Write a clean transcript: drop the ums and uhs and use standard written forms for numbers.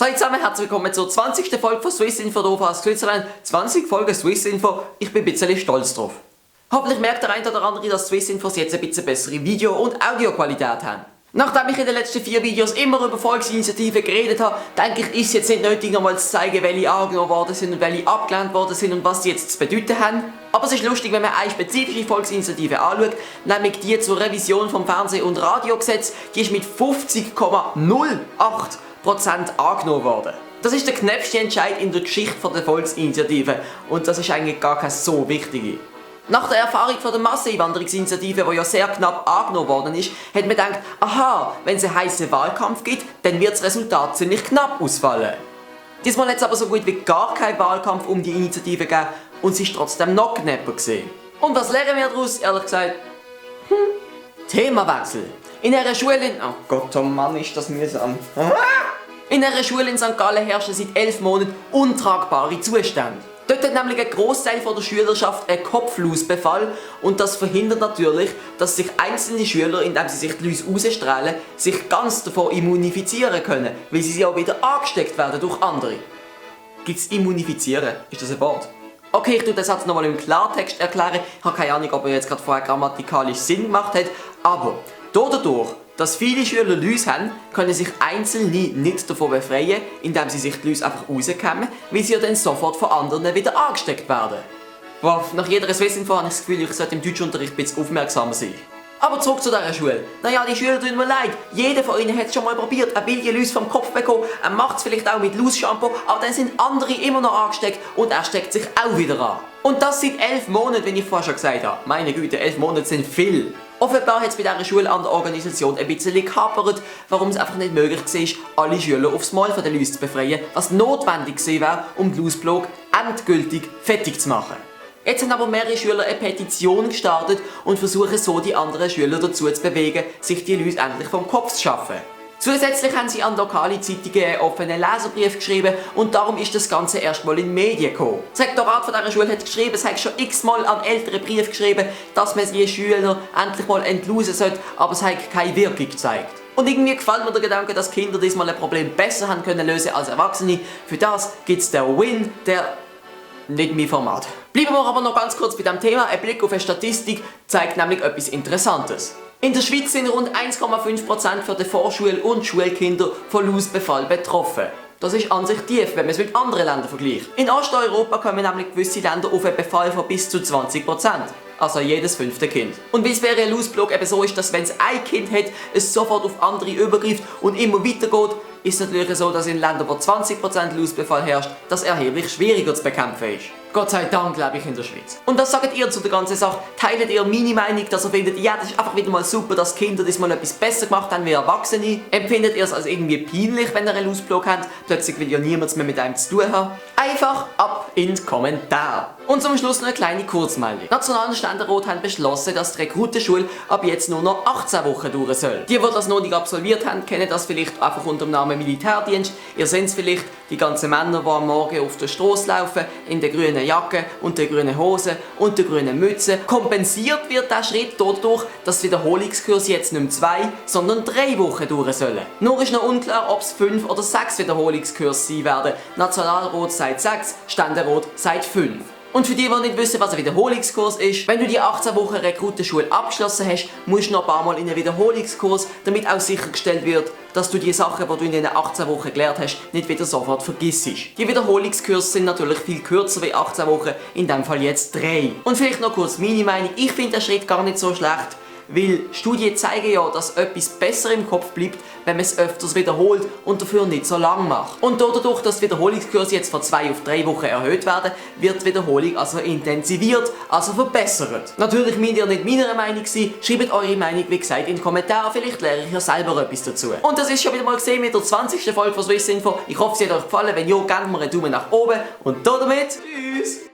Seid zusammen, herzlich willkommen zur 20. Folge von Swissinfo hier aus Switzerland. 20 Folgen Swissinfo, ich bin ein bisschen stolz drauf. Hoffentlich merkt der eine oder andere, dass Swissinfos jetzt ein bisschen bessere Video- und Audioqualität haben. Nachdem ich in den letzten 4 Videos immer über Volksinitiativen geredet habe, denke ich, ist es jetzt nicht nötig, nochmal zu zeigen, welche angenommen worden sind und welche abgelehnt worden sind und was die jetzt zu bedeuten haben. Aber es ist lustig, wenn man eine spezifische Volksinitiative anschaut, nämlich die zur Revision vom Fernseh- und Radiogesetz, die ist mit 50,08% angenommen worden. Das ist der knappste Entscheid in der Geschichte der Volksinitiative und das ist eigentlich gar keine so wichtige. Nach der Erfahrung von der Masseneinwanderungsinitiative, die ja sehr knapp angenommen worden ist, hat man gedacht, aha, wenn es einen heißen Wahlkampf gibt, dann wird das Resultat ziemlich knapp ausfallen. Diesmal hat es aber so gut wie gar keinen Wahlkampf um die Initiative gegeben und sie ist trotzdem noch knapper gewesen. Und was lernen wir daraus, ehrlich gesagt? Themawechsel. In einer Schule in... Oh Gott, oh Mann, ist das mühsam. In einer Schule in St. Gallen herrschen seit 11 Monaten untragbare Zustände. Dort hat nämlich ein Großteil der Schülerschaft einen Kopflausbefall und das verhindert natürlich, dass sich einzelne Schüler, indem sie sich die Läuse rausstrahlen, sich ganz davon immunifizieren können, weil sie auch wieder angesteckt werden durch andere. Gibt es immunifizieren? Ist das ein Wort? Okay, ich tue den Satz nochmal im Klartext erklären. Ich habe keine Ahnung, ob er jetzt gerade vorher grammatikalisch Sinn gemacht hat, aber dadurch, dass viele Schüler Läuse haben, können sich Einzelne nicht davon befreien, indem sie sich die Läuse einfach rauskämmen, weil sie ja dann sofort von anderen wieder angesteckt werden. Wow, nach jeder Swissinfo habe ich das Gefühl, ich sollte im Deutschunterricht ein bisschen aufmerksamer sein. Aber zurück zu dieser Schule. Naja, die Schüler tun mir leid. Jeder von ihnen hat es schon mal probiert. Er will die Läuse vom Kopf bekommen. Er macht es vielleicht auch mit Lausshampoo, aber dann sind andere immer noch angesteckt und er steckt sich auch wieder an. Und das seit 11 Monaten, wie ich vorher schon gesagt habe. Meine Güte, 11 Monate sind viel. Offenbar hat es bei dieser Schule an der Organisation ein bisschen gehapert, warum es einfach nicht möglich war, alle Schüler aufs Mal von den Läusen zu befreien, was notwendig gewesen wäre, um die Lausplage endgültig fertig zu machen. Jetzt haben aber mehrere Schüler eine Petition gestartet und versuchen so die anderen Schüler dazu zu bewegen, sich die Läuse endlich vom Kopf zu schaffen. Zusätzlich haben sie an lokale Zeitungen einen offenen Leserbrief geschrieben und darum ist das Ganze erstmal in die Medien gekommen. Das Rektorat von dieser Schule hat geschrieben, es hat schon x-mal an ältere Briefe geschrieben, dass man die Schüler endlich mal entlausen sollte, aber es hat keine Wirkung gezeigt. Und irgendwie gefällt mir der Gedanke, dass Kinder diesmal ein Problem besser haben können lösen als Erwachsene. Für das gibt es den Win, der... nicht mein Format. Bleiben wir aber noch ganz kurz bei diesem Thema. Ein Blick auf eine Statistik zeigt nämlich etwas Interessantes. In der Schweiz sind rund 1,5% der Vorschul- und Schulkinder von Lausbefall betroffen. Das ist an sich tief, wenn man es mit anderen Ländern vergleicht. In Osteuropa kommen nämlich gewisse Länder auf einen Befall von bis zu 20%. Also jedes 5. Kind. Und weil es bei einer Lausplage eben so ist, dass wenn es ein Kind hat, es sofort auf andere übergreift und immer weitergeht, ist es natürlich so, dass in Ländern, wo 20% Lausbefall herrscht, das erheblich schwieriger zu bekämpfen ist. Gott sei Dank lebe ich in der Schweiz. Und was sagt ihr zu der ganzen Sache? Teilt ihr meine Meinung, dass ihr findet, ja, das ist einfach wieder mal super, dass Kinder diesmal etwas besser gemacht haben wie Erwachsene? Empfindet ihr es als irgendwie peinlich, wenn ihr eine Lausplage habt? Plötzlich will ja niemand mehr mit einem zu tun haben? Einfach ab in die Kommentare. Und zum Schluss noch eine kleine Kurzmeldung. Die Nationalen Ständerat haben beschlossen, dass die Rekrutenschule ab jetzt nur noch 18 Wochen dauern soll. Die das noch nicht absolviert haben, kennen das vielleicht einfach unter dem Namen Militärdienst. Ihr seht es vielleicht, die ganzen Männer, die am Morgen auf der Straße laufen, in der grünen Jacke und der grünen Hose und der grünen Mütze. Kompensiert wird dieser Schritt dadurch, dass die Wiederholungskurse jetzt nicht mehr 2, sondern 3 Wochen dauern sollen. Nur ist noch unklar, ob es 5 oder 6 Wiederholungskurse sein werden. Nationalrat sagt 6, Ständerat sagt 5. Und für die nicht wissen, was ein Wiederholungskurs ist, wenn du die 18 Wochen Rekrutenschule abgeschlossen hast, musst du noch ein paar Mal in einen Wiederholungskurs, damit auch sichergestellt wird, dass du die Sachen, die du in den 18 Wochen gelernt hast, nicht wieder sofort vergisst. Die Wiederholungskurse sind natürlich viel kürzer wie 18 Wochen, in dem Fall jetzt 3. Und vielleicht noch kurz meine Meinung, ich finde den Schritt gar nicht so schlecht, weil Studien zeigen ja, dass etwas besser im Kopf bleibt, wenn man es öfters wiederholt und dafür nicht so lang macht. Und dadurch, dass die Wiederholungskurse jetzt von 2 auf 3 Wochen erhöht werden, wird die Wiederholung also intensiviert, also verbessert. Natürlich müsst ihr nicht meiner Meinung sein, schreibt eure Meinung wie gesagt in die Kommentare, vielleicht lerne ich ja selber etwas dazu. Und das ist schon wieder mal gesehen mit der 20. Folge von Swissinfo. Ich hoffe, sie hat euch gefallen, wenn ja, gebt mir einen Daumen nach oben und damit tschüss!